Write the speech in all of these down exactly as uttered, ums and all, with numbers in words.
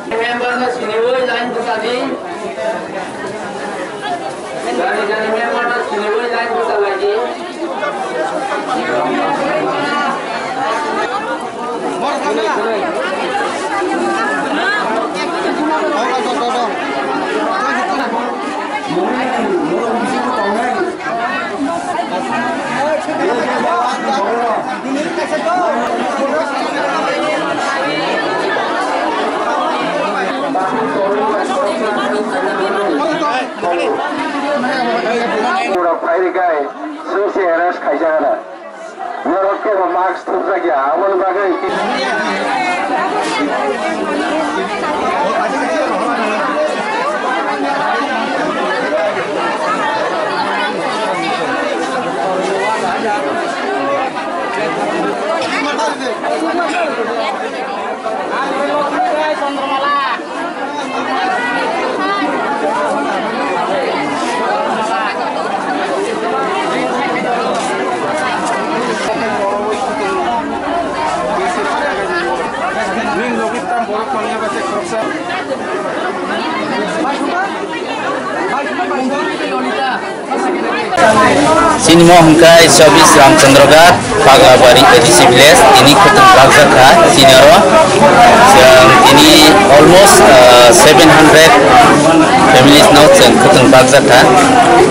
Member no siniwi line bwsadi. Jani jani member no siniwi line bwsalaidi. Borok phai rwkha, swi se arrest khaijak ano. Norok kebo mask thupjak ya, aboni bagwi. Chini mo hwnkhe Chobis Ramchandra Ghat, Paglabari A D C village, tini khwtwng bakjak kha chini oro. Chwng tini almost, uh, seven hundred families no chwng khwtwng bakjak kha.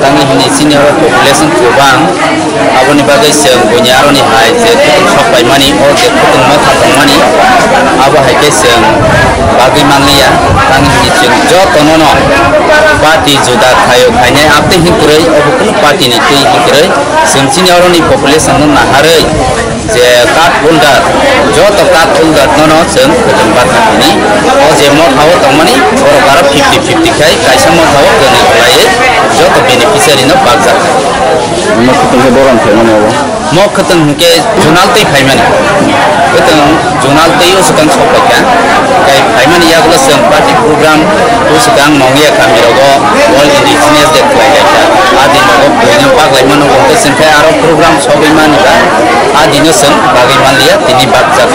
Tamni hwnwi chini oro population kwbang, aboni bagwi chwng buini aroni hai je khwtwng sok paimani, o je khwtwng motha tongmani, abo hai khe chwng bagwi manliya. Tamni hwnwi chwng jotono no party juda khaio khainai, abtwi hinkwrwi obo kunu party ni twi hinkwrwi. Chwng chini oroni population no naharwi je card holder, joto card holder no no chwng khwtwng bakha hwnwi. O je motha o tongmani borok aro fifty fifty khai kaisa motha o kwnwi khlaiwi joto beneficiary no bakjak. Ano khwtwng khe borom khaimani abo. Mo khwtwng hwnkhe junal twi phaimani. Khwtwng junal twi o swkang sok paikha. Tei phaimani yagulo chwng party program o swkang Nongya kami rogo World Indigenous Day khlai laikha. A din rogo buino baglai mano hwnkhe chwng khe aro program sogwi mani ba a dino chwng bagwi manliya tini bakjak.